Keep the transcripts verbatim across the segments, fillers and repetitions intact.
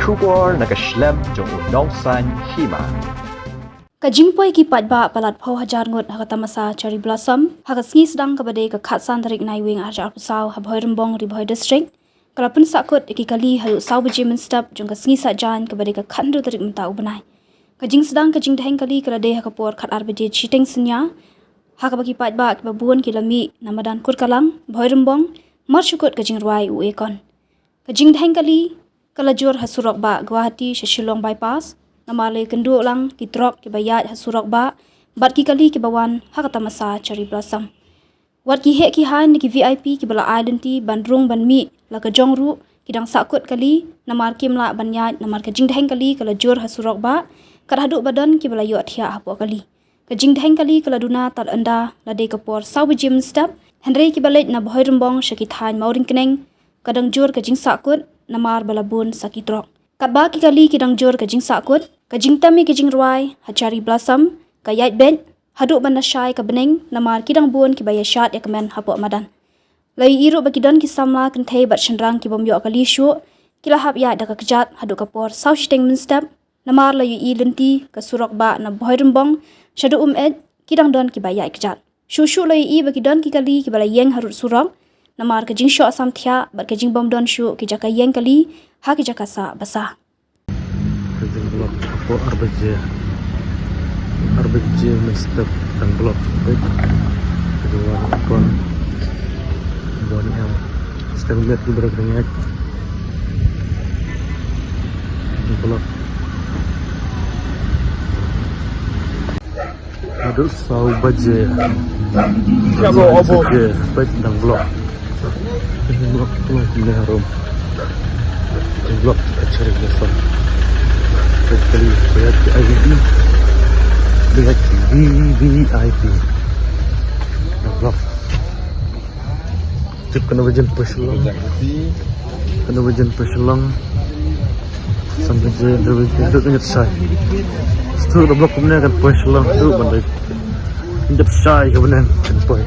Khubor na ka shlem jong u nongsan hima. Ka jingpoi ki paidbah palat phew hajar ngut ha ka tamasa Cherry Blossom ha ka sngi sdang kaba dei ka khatsan tarik Naiwieng arhajar arphew saw ha Bhoirymbong, Ri Bhoi District, ka la pynsahkut ïa ki kali haduh saw baje mynstep jong ka sngi Saitjaiñ kaba dei ka khathynriew tarik mynta u bnai. Ka jingsdang ka jingdheng kali ka la dei ha ka por khatar baje shiteng synñia, ha kaba ki paidbah kiba bun ki la mih na madan Kurkalang, Bhoirymbong, mar shu kut ka jingrwai u Ekon. Ka jingdheng kali ka la jur ha surok bah Guwahati sha Shillong Bypass, namar la ïakynduh lang ki trok kiba ïaid ha surok bah bad ki kali kiba wan ha ka tamasa Cherry Blossom. Wat ki heh ki haiñ ne ki V I P kiba la ai lynti ban rung ban mih la ka jong ruh ki dang sahkut kali namar kim lah ban ïaid namar ka jingdheng kali ka la jur ha surok bah, kat haduh ba don kiba la ïohthiah hapoh kali. Ka jingdheng kali ka la duna tad ynda la dei ka por saw baje mynstep, hynrei kiba leit na Bhoirymbong sha ki thaiñ Mawryngkneng ka dang jur ka jingsahkut namar ba la bun sa ki trok. Katba ki kali ki dang jur ka jingsahkut, ka jingtem ïa ka jingrwai ha Cherry Blossom ka ïaid beit haduh ban da shai ka bneng namar ki dang bun kiba ïashad ïakmen hapoh madan. La ïohi ruh ba ki don ki samla kynthei bad shynrang ki bym ïoh kali shuh ki la hap ïaid da ka kjat haduh ka por saw shiteng mynstep, namar la ïohi lynti ka surok bah na Bhoirymbong shaduh Umeit ki dang don kiba ïaid kjat. Shuh shuh la ïohi ba ki don ki kali kiba la ïeng harud surok namar ka jingshoh samthiah bad ka jingbym don shuh ki jaka ïeng kali ha ki jaka sah ba sah. Ka jingblock hapoh ar baje. Ar baje mynstep dang block. Peit. Ka jingwan kon. Bon em. Step met ki brek ringet. Block. Haduh saw baje. Saw baje, peit dang block. Dang block, block kumne harum. Dang block ka Cherry Blossom. Peit kali, peit ki I V I P. Peit V V I P. Dang block. Tip kano ba jin poi Shillong. Kano ba jin poi Shillong. Sam baje, dua baje, dua baje shai. Sdang da block kumne kan poi Shillong tu ban dei. Jep shai ka bneng kan poi.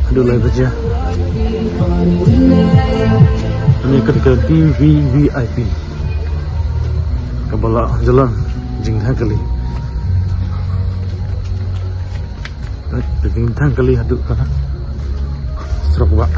Haduh lai baje. Kane ka dei ka V V V I P. Kaba la jlan jingdheng kali. Jingdheng kali haduh ka surok bah.